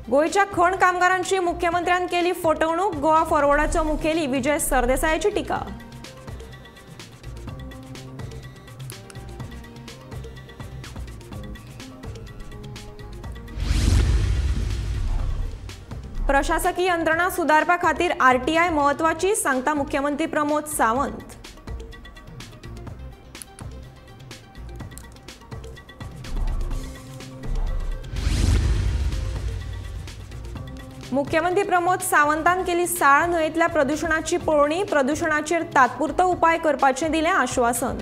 गोंयच्या खण कामगारांची मुख्यमंत्र्यान केली फटवणूक, गोवा फॉरवर्डाचो मुखेली विजय सरदेसायाची टिका। प्रशासकीय यंत्रणा सुदारपा खातीर आरटीआय म्हत्वाची, सांगता मुख्यमंत्री प्रमोद सावंत। मुख्यमंत्री प्रमोद सावंतान केली साळ न्हंयेंतल्या प्रदुशणाची पळोवणी, प्रदुशणाचेर तात्पुरतो उपाय करपाचें दिलें आश्वासन।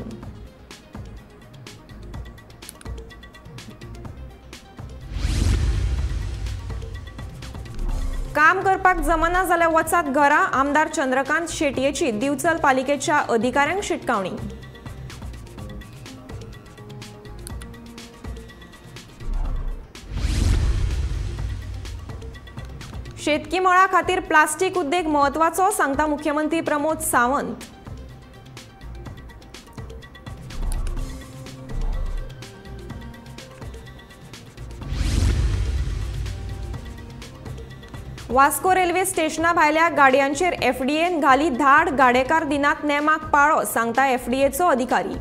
काम करपाक जमना जाल्यार वचात घरा, आमदार चंद्रकांत शेटयेची दिवचल पालिकेच्या अधिकाऱ्यांक शिटकावणी। शेतकी मळा खातीर प्लास्टीक उद्देग म्हत्वाचो, सांगता मुख्यमंत्री प्रमोद सावंत। वास्को रेल्वे स्टेशना भायल्या गाडयांचेर एफडीएन घाली धाड, गाडेकार दिनात नेमाक पाळो, सांगता एफडीएचो अधिकारी।